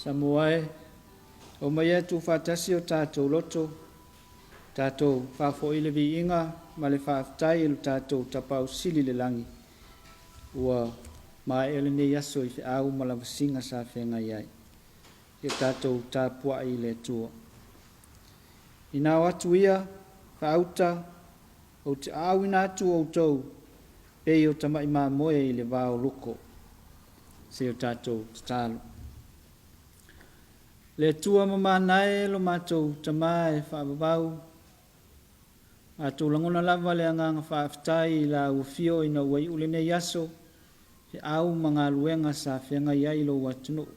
Samoa e, omai ia tuufaatasi o tatou loto, tatou faafoi le viiga ma le faafetai i lo tatou Tapaau Sili i le lagi, ua maea lenei aso i feau ma lavasiga sa feagai ai. Ia tatou tapuai i le Atua. Ina o atu ia, faauta, ou te aauina atu outou pei o tamai mamoe i le vao luko. Se o tatou tatalo. Le Atua mamana e lo matou Tama e faavavau, matou lagona lava le agaga faafetai i Lau Afio ina ua iu lenei aso, feau ma galuega sa feagai ai Lou atunuu.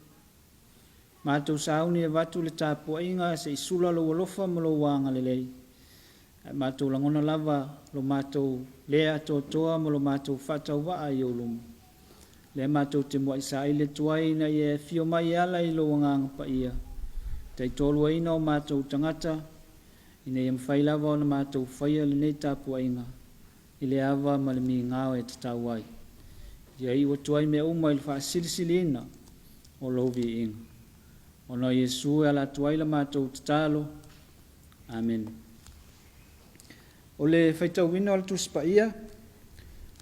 Matou sauni e avatu le tapuaiga se i sula Lou alofa ma Lou agalelei, ae matou lagona lava lo matou le atoatoa ma lo matou faatauvaa i Ou luma. Lea matou te muai saili atu ai ina ia E afio mai e ala i Lou Agaga Paia, taitoaluaina o matou tagata, ina ia mafai lava ona matou faia lenei tapuaiga i le ava ma le migao e tatau ai. Ia iu atu ai mea uma i le faasilisiliina o Lou viiga. Ona o Iesu e ala atu ai la matou tatalo. Amene. O le faitauina o le Tusi Paia,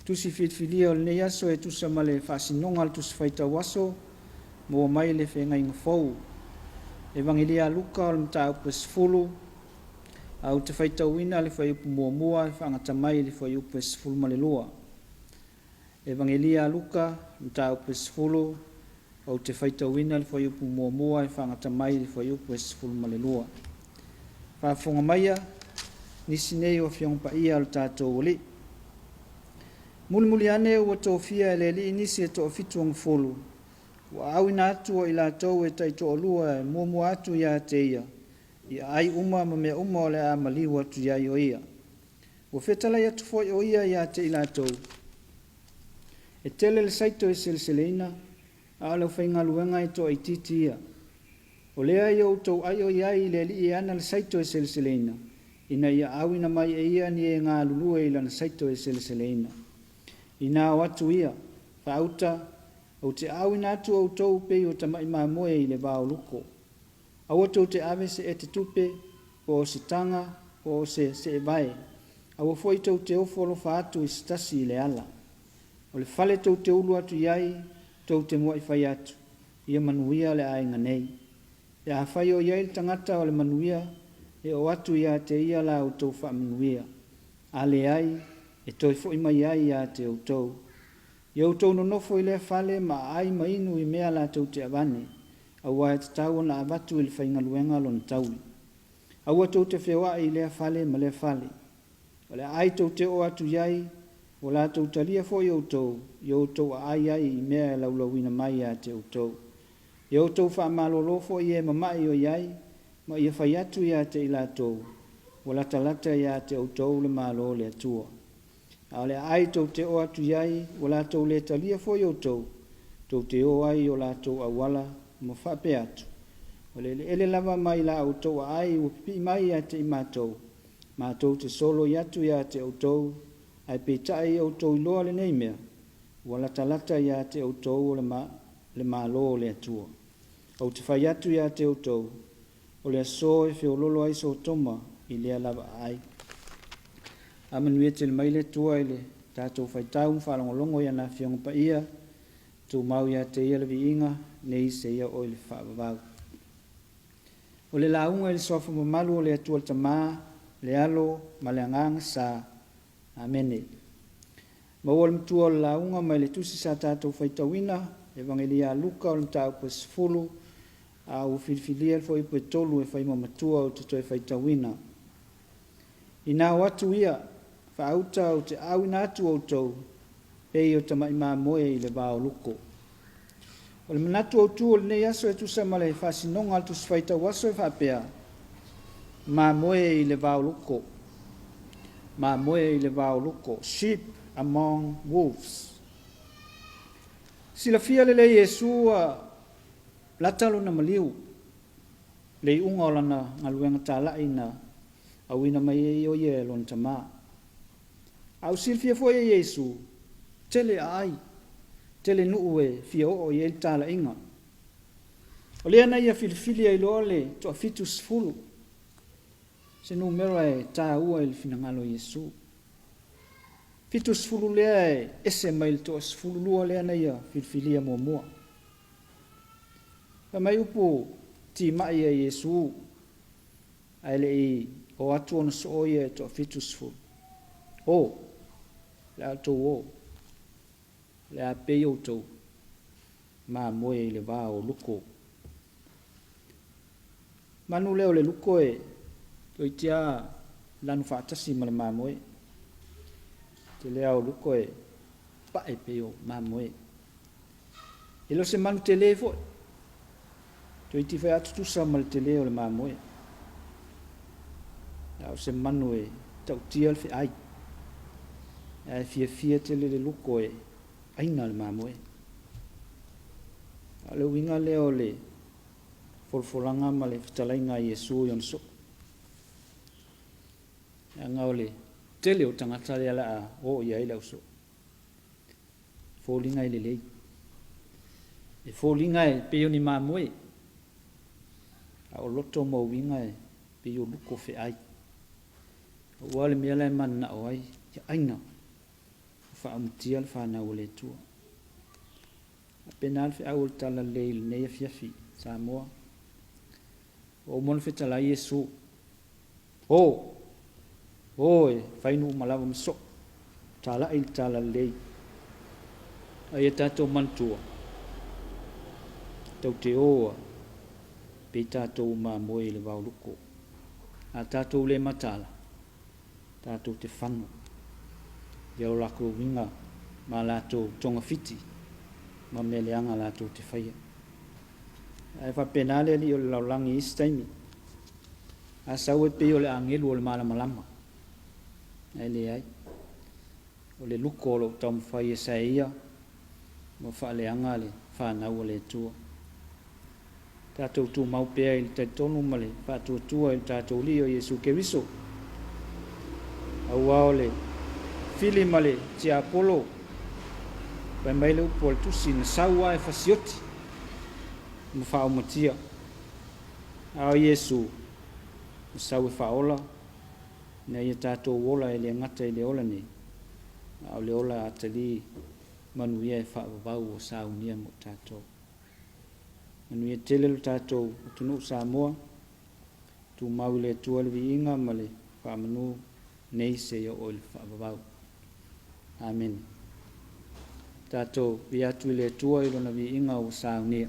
Tusi filifilia o lenei aso e tusa ma le faasinoga a le Tusi Faitau Aso, maua mai le Feagaiga Fou. Evagelia a Luka o le mataupu e 10, ae ou te faitauina le fuaiupu muamua e faagata mai i le fuaiupu e 12. Evagelia a Luka, mataupu e 10, ou te faitauina le fuaiupu muamua e faagata mai i le fuaiupu e 12. Faafofoga maia, nisi nei o Afioga Paia a lo tatou Alii. Mulimuli ane ua tofia e le Alii nisi e toafitu agafulu, ua auina atu o i latou e taitoalua e muamua atu ia te ia, i aai uma ma mea uma o le a maliu atu i ai o ia. Ua fetalai atu foi o ia ia te i latou, e tele le saito e seleseleina, a o le aufaigaluega e toaitiiti ia. O lea ia outou aioi ai i le Alii e ana le saito e seleseleina, ina ia auina mai e ia ni e galulue i lana saito e seleseleina. Ina o atu ia, faauta, ou te auina atu outou pei o tamai mamoe i le vao luko. Aua tou te ave se ete tupe, po o se taga, po o se seevae. Aua foi tou te ofo alofa atu i se tasi i le ala. O le fale tou te ulu atu i ai, tou te muai fai atu, Ia manuia le aiga nei. Pe afai o i ai le tagata o le manuia, e oo atu ia te ia la outou faamanuia. A leai, e toe foi mai ai ia te outou. Ia outou nonofo i lea fale ma aai ma inu i mea latou te avane, aua e tatau ona avatu i le faigaluega lona taui. Aua tou te feoai i lea fale ma lea fale. O le aai tou te oo atu i ai, ua latou talia foi outou, ia outou aai ai i mea e laulauina mai ia te outou. Ia outou faamalolo foi i e mama'i o i ai, ma ia fai atu ia te i latou, Ua latalata ia te outou le Malo o le Atua. A o le aai tou te oo atu i ai, ua latou le talia foi outou, tou te o ai i o latou auala ma faapea atu, O le eleele lava mai la outou aai ua pipii mai ia te i matou, matou te soloi atu ia te outou, ae peitai ia outou iloa lenei mea, ua latalata ia te outou o le, le Malo o le Atua. Ou te fai atu ia te outou, o le aso e feololo ai Sotoma i lea lava aai. A manuia tele mai le Atua i le tatou faitau ma faalogologo i ana Afioga Paia, tumau ia te Ia le viiga, nei seia oo i le faavavau. O le lauga i le Suafa mamalu o le Atua le Tama, le Alo ma le Agaga Sa. Amene. Maua le matua o le lauga mai le tusi sa tatou faitauina, Evagelia a Luka o le mataupu e 10, a ua filifilia le fuaiupu e 3 e fai ma matua ou te toe faitauina. Ina o atu ia, faauta ou te auina atu outou, pei o tamai mamoe i le vao luko. O le manatu autu o lenei aso e tusa ma le faasinoga a le Tusi Faitau Aso e faapea, Mamoe i le vao luko. Mamoe i le vao luko. Sheep among wolves. Silafia lelei e Iesu ua lata lona maliu, le iuga o lana galuega talai na auina mai ai o ia e lona Tama. A ua silafia foi e Iesu, tele aai, tele nuu e fia oo i ai le talaiga. O lea na ia filifili ai loa le toafitusefulu, se numera e taua i le finagalo o Iesu. 70 lea e ese mai le toasefululua lea na ia filifilia muamua. Fai mai upu timai a Iesu ae le i o atu ona soo ia e toafitusefulu, O, o le a outou o, o le a pei outou mamoe i le va o luko. Manu lea o le luko e toeitiiti lava lanu faatasi ma le mamoe. Tele lava o luko e pae pei o mamoe. E le o se manu tele foi, toeitiiti foi a tutusa ma le tele o le mamoe. A o se manu e tautia le feai, ae fiafia tele le luko e aina le mamoe. A o le uiga lea o le folafolaga ma le fetalaiga a Iesu i ona soo, leaga o le tele o tagata lea o le a o i ai le ausoo. E foliga e lelei, e foliga e pei o ni mamoe, a o loto ma uiga e pei o luko feai. Aua o le mea la e mananao ai, ia aina ma faaumatia le fanau a le Atua. E faapena le feau o le Talalelei i lenei afiafi Samoa. Ua uma ona fetalai Iesu, o, o e fai nuu ma lava ma soo, talai le Talalelei. A ia tatou manatua, tatou te o lava pei tatou o mamoe i le vaoluko. A tatou le mataala, tatou te fano i o latou uiga ma latou togafiti ma mea leaga latou te faia. Ae faapena le alii o le lalolagi i isi taimi, a sau e pei o le agelu o le malamalama, ae leai, o le luko o lo o taumafai e saeia ma faaleaga le fanau a le Atua. Tatou tumau pea i le talitonu ma le faatuatua i le tatou Alii o Iesu Keriso, aua o le fili ma le tiapolo, fai mai le upu a le Tusi, na sau lava e fasioti ma faaumatia, a o Iesu na sau e faaola ina ia tatou ola e le gata i le ola nei, a o le ola atalii manuia e faavavau ua saunia mo tatou. Manuia tele lo tatou atunuu Samoa, tumau i le Atua le viiga ma le faamanu nei seia oo i le faavavau. Amene. Tatou viia atu i le Atua i Lona viiga ua saunia.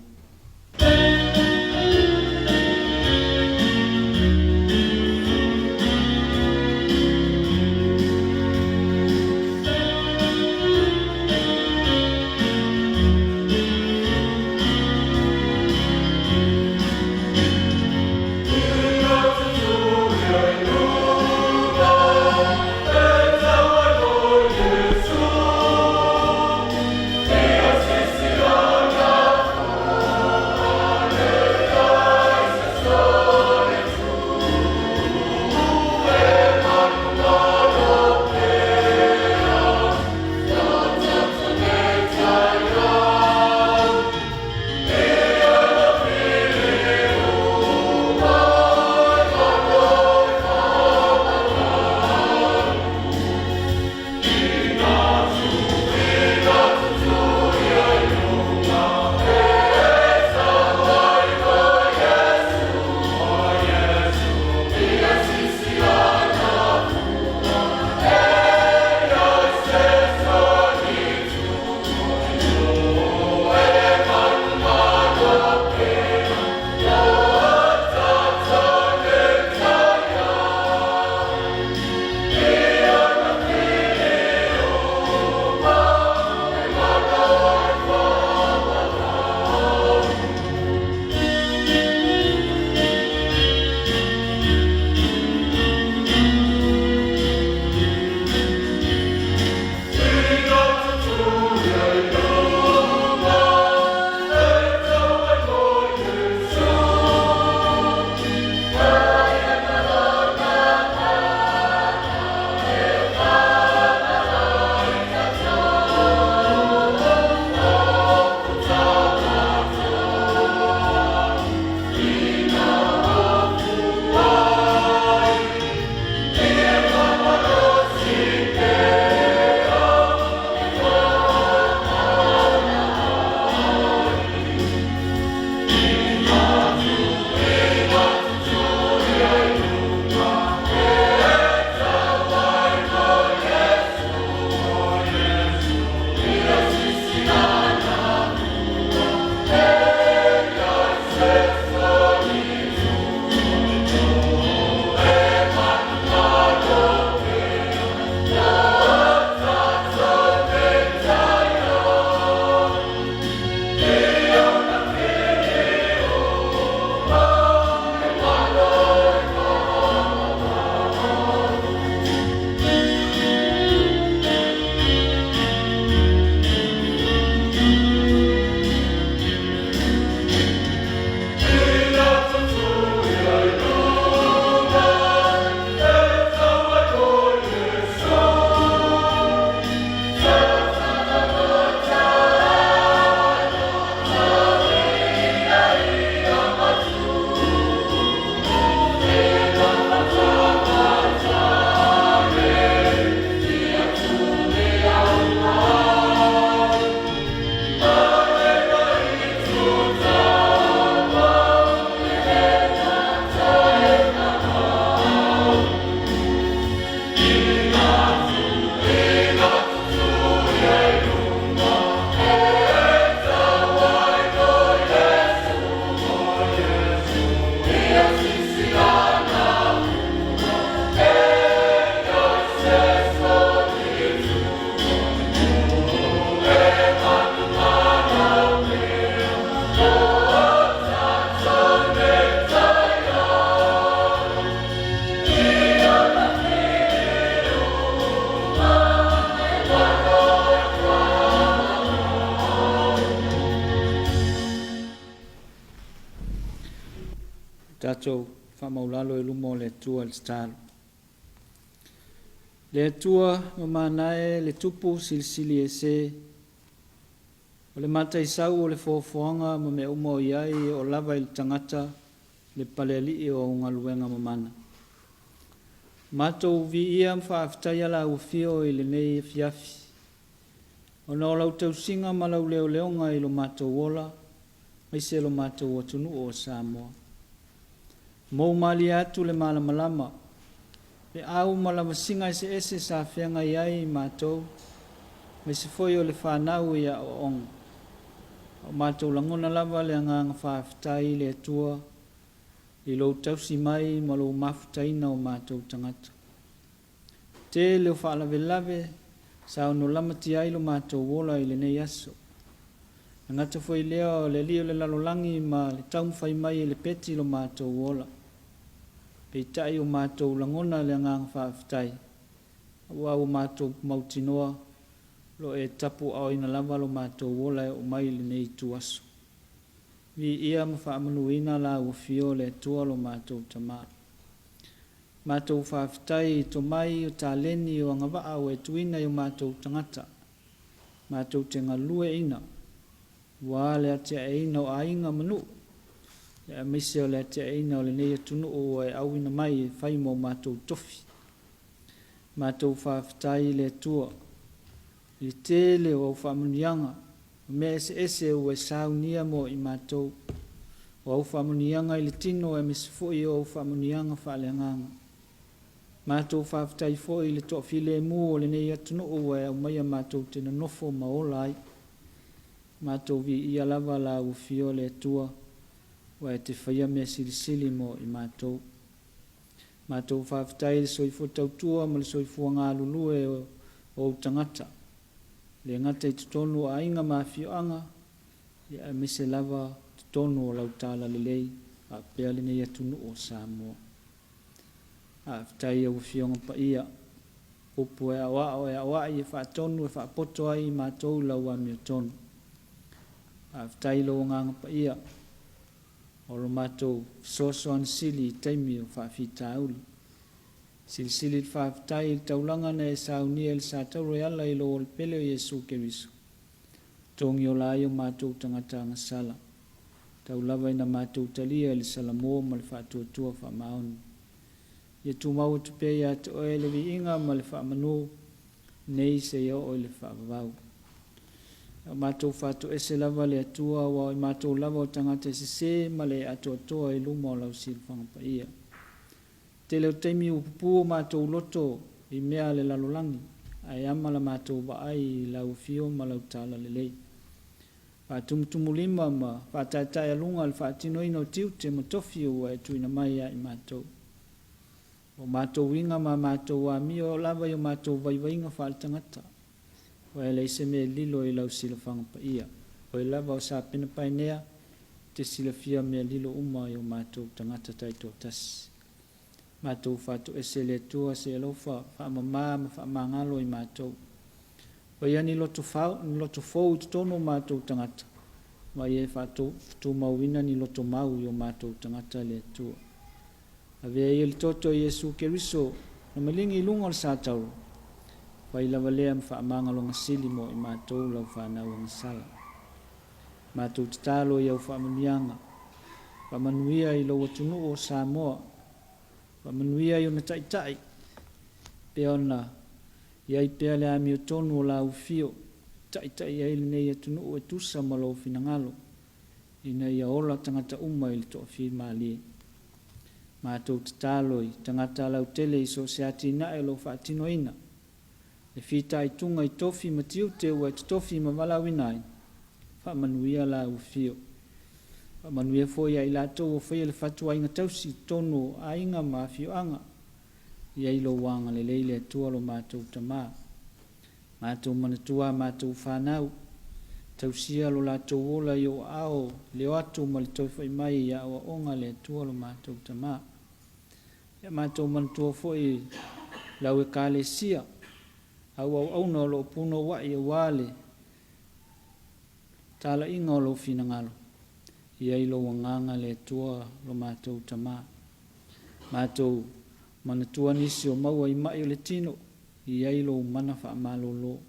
Tatou faamaulalo i luma o le Atua i le tatalo. Le Atua mamana e le Tupu silisili ese, o le mataisau o le foafoaga ma mea uma o i ai e oo lava i le tagata le Palealii o au galuega mamana. Matou viia ma faafetaia Lau Afio i lenei afiafi, ona o lau tausiga ma lau leoleoga i lo matou ola aemaise lo matou atunuu o Samoa. Mou malie atu le malamalama, feau ma lavasiga eseese sa feagai ai matou, aemaise foi o le fanau i aoaoga. A o matou lagona lava le agaga faafetai i le Atua i lou tausi mai ma lou mafutaina o matou tagata. Tele o faalavelave sa ono lamatia ai lo matou ola i lenei aso. E gata foi lea o le alii o le lalolagi ma le taumafai mai e lepeti lo matou ola. Peitai ua matou lagona le agaga faafetai aua ua matou mautinoa o lo o e tapuaaoina lava lo matou ola e oo mai i lenei ituaso. Viia ma faamanuina Lau Afio le Atua lo matou Tama. Matou faafetai i tomai, o taleni, o agavaa ua e tuuina i o matou tagata matou te galueaina aua le atiaeina o aiga ma nuu, aemaise o le atiaeina o lenei atunuu ua e auina mai e fai ma o matou tofi. Matou faafetai i le Atua i le tele o au faamanuiaga ma mea eseese ua e saunia mo i matou, o au faamanuiaga i le tino aemaise foi o au faamanuiaga faaleagaga. Matou faafetai foi i le toafilemu o lenei atunuu ua e aumaia matou te nonofo ma ola ai. Matou viia lava Lau Afio le Atua ua e te faia mea silisili mo i matou. Matou faafetai i le soifua tautua ma le soifua galulue o ou tagata, e le gata i totonu o aiga ma afioaga, aemaise lava totonu o lau Talalelei faapea lenei atunuu o Samoa. Faafetai i au Afioga Paia, upu e aoao e aoai e faatonu e faapoto ai i matou i lau amiotonu. Faafetai i lou Agaga Paia o lo matou fesoasoani sili i taimi o faafitauli. Silisili le faafetai i le taulaga na e saunia i le satauro e ala i lou Ola Pele o Iesu Keriso, togi ola ai o matou tagata agasala, tau lava ina matou talia i le salamo ma le faatuatua faamaoni. Ia tumau atu pea ia te Oe le viiga ma le faamanu, nei seia oo i le faavavau. A o matou faatoese lava le Atua, aua o i matou lava o tagata e sese ma le atoatoa i luma o lau silafaga paia. Tele o taimi ua pupū o matou loto i mea a le lalolagi, ae ama la matou vaai i lau afio ma lau talalelei. Faatumutumulima ma faataetaealuga le faatinoina o tiute ma tofi ua e tuuina mai ia i matou. O matou uiga ma a matou amio e oo lava i o matou vaivaiga faaletagata, aua e leai se mea e lilo i lau silafaga paia. Oe lava o Sapenapaenea, e te silafia mea lilo uma i o matou tagata taitoatasi. Matou faatoese e le Atua se alofa faamama ma faamagalo i matou. Faia ni loto fau, ni loto fou i totonu o matou tagata, ma ia e faatumauina ni loto mau i o matou tagata le Atua. Avea ia le toto o Iesu Keriso na maligi i luga o le satauro, fai lava lea ma faamagaloga sili mo i matou lau fanau agasala. Matou tatalo i au faamanuiaga, faamanuia i lou atunuu o Samoa, faamanuia i ona taitai, pea ona i ai pea le amiotonu o lau afio, taitai ai lenei atunuu e tusa ma lou finagalo, ina ia ola tagata uma i le toafimalie. Matou tatalo i tagata lautele i so o se atinae o lo o faatinoina, le fitaituga i tofi ma tiute ua e totofi ma valaauina ai, faamanuia lau afio. Faamanuia foi ia i latou o faia le fatuaiga tausi i totonu o aiga ma afioaga, i ai lou agalelei le Atua lo matou Tama. Matou manatua a matou fanau, tausia lo latou ola i ou aao i le o atu ma le toe foi mai i aoaoga le Atua lo matou Tama. Ia matou manatua foi lau Ekalesia, au auauna o lo o punouai aua le talaiga o lou finagalo. I ai Lou Agaga le Atua lo matou Tama. Matou manatua nisi o maua i ma'i o le tino, i ai Lou mana faamalolo.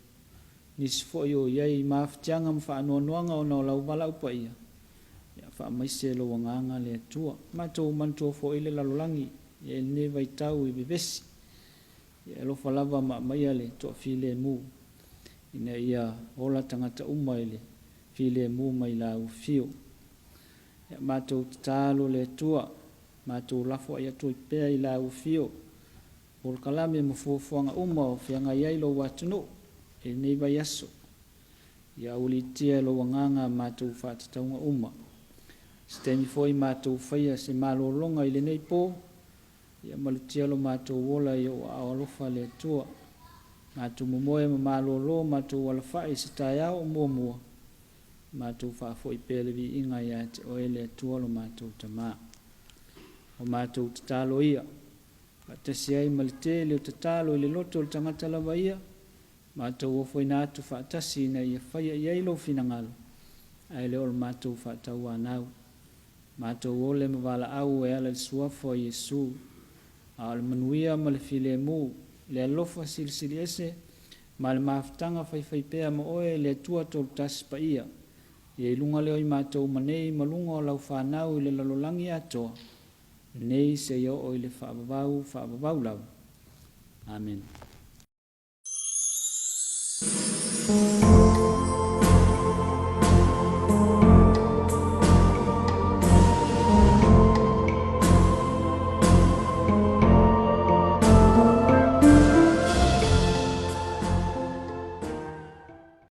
Nisi foi o i ai i mafatiaga ma faanoanoaga ona o Lau valaau paia, ia faamaise Lou Agaga le Atua. Matou manatua foi le lalolagi i lenei vaitau i vevesi, Ia e alofa lava ma aumaia le toafilemu, ina ia ola tagata uma i le filemu mai Lau afio. Ia matou tatalo le Atua, matou lafoai atu ai pea i Lau afio, polokalame ma fuafuaga uma o feagai ai Lou atunuu i lenei vaiaso. Ia aualiitia e Lou Agaga a matou faatatauga uma. Se taimi foi matou faia se malologa i lenei po, Ia malutia lo matou ola i ou aao alofa le Atua. Matou momoe ma malolo matou alafai i se taeao o muamua, matou faafoi pea le viiga ia te Oe le Atua lo matou Tama. O matou tatalo ia, faatasi ai ma le tele o tatalo i le loto o le tagata lava ia, matou ofoina atu faatasi ina ia faia i ai Lou finagalo, ae le o le matou faatauanau. Matou ole ma valaau e ala i le Suafa o Iesu, a o le manuia ma le filemu, le alofa silisili ese, ma le mafutaga faifaipea ma Oe le Atua Tolutasi Paia, ia i luga lea o i matou ma nei ma luga o Lau fanau i le lalolagi atoa, nei seia oo i le faavavau faavavau lava. Amene.